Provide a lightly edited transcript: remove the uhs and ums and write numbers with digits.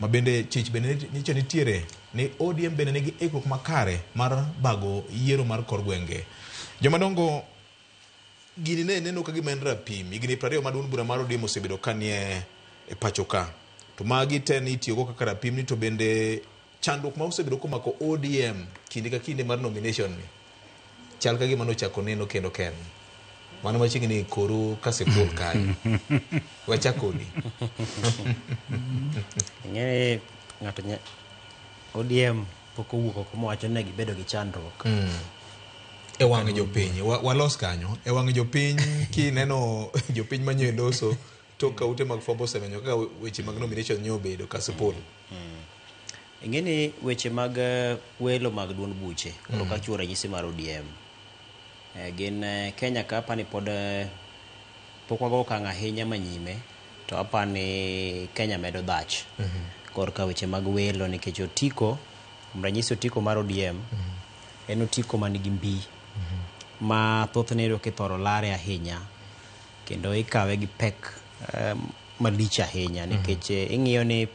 Ma bende chich bende nyicho nitiere ni ODM bende nigi ikruok makare mar bago yiero mar kor gwenge. Jomadongo gini ne neno ka gima en rapim. Higni 20 ma duond bura mar ODM osebedo ka nie e pacho ka. To magi te ni itiyogo kaka rapim ni to bende chandruok ma osebedo komako ODM kinde ka kinde mar nomination ni chal ka gima nochako neno kendo ken. Mano machiegni koru Kasipul kae. Wachak kodi. Ing'e ng'ato ODM pok owuok oko mowacho ni ne gibedo gi chandruok. E wang' jopiny, walos kanyo. E wang' jopiny kineno jopiny manyo loso tok ka ute mag fwambo osemenyo kaka weche mag nomination nyo obedo Kasipul. Ing'e ni weche mag welo mag duond buche, koro kachiwo ranyisi mar ODM, gin Kenya ka apani pod pok wago okang' ahinya manyime, to apani Kenya medo dhach korka weche mag welo nikech otiko, kuom ranyisi otiko mar ODM, en otiko manigi mbi ma thothne iyudo kithoro lare ahinya kendo ikawe gi pek malich ahinya nikech ing'iyo ni